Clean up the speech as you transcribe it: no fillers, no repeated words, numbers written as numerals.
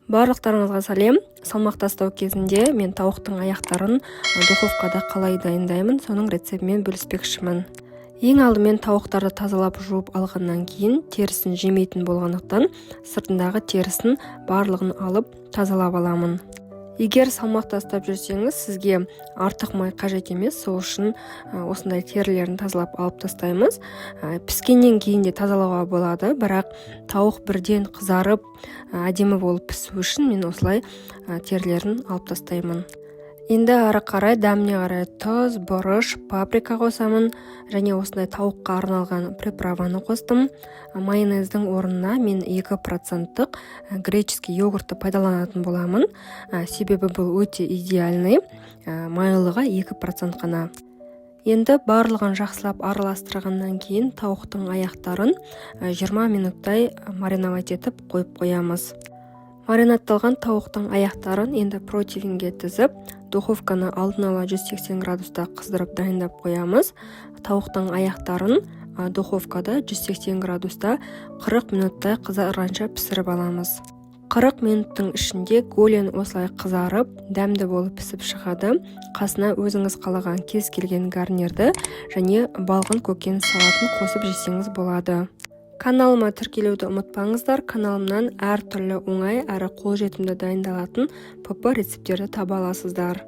Барлықтарыңызға сәлем! Салмақ тастау кезінде мен тауықтың аяқтарын духовкада қалай дайындаймын, соның рецептімен бөліспекшімін. Ең алдымен тауықтарды тазалап, жуып алғаннан кейін, терісін жемейтін болғандықтан, сыртындағы терісін барлығын алып, тазалап аламын. Егер салмақ тастап жүрсеңіз, сізге артық май қажет емес, сол үшін осындай терілерін тазалап алып тастаймыз. Піскеннен кейін де тазалауға болады, бірақ тауық бірден қызарып, әдемі болып пісу үшін мен осылай терілерін алып тастаймын. Енді ары қарай дәміне қарай тұз, бұрыш, паприка қосамын және осындай тауыққа арналған приправаны қостым. Майонездің орнына мен 2 проценттық греческий йогуртты пайдаланатын боламын, себебі бұл өте идеальный, майлылығы 2% қана. Енді барлығын жақсылап араластырғаннан кейін тауықтың аяқтарын 20 минуттай мариновать етіп қойып қоямыз. Маринадталған тауықтың аяқтарын енді противеньге тізіп, духовканы алдын ала 180 градуста қыздырып, дайындап қоямыз. Тауықтың аяқтарын духовкада 180 градуста 40 минуттай қызарғанша пісіріп аламыз. 40 минуттың ішінде голень осылай қызарып, дәмді болып пісіп шығады. Қасына өзіңіз қалаған кез келген гарнирді және балғын көкөніс салатын қосып жесеңіз болады. Каналыма тіркелуді ұмытпаңыздар. Каналымнан әртүрлі оңай әрі қолжетімді дайындалатын ПП рецепттерді таба аласыздар.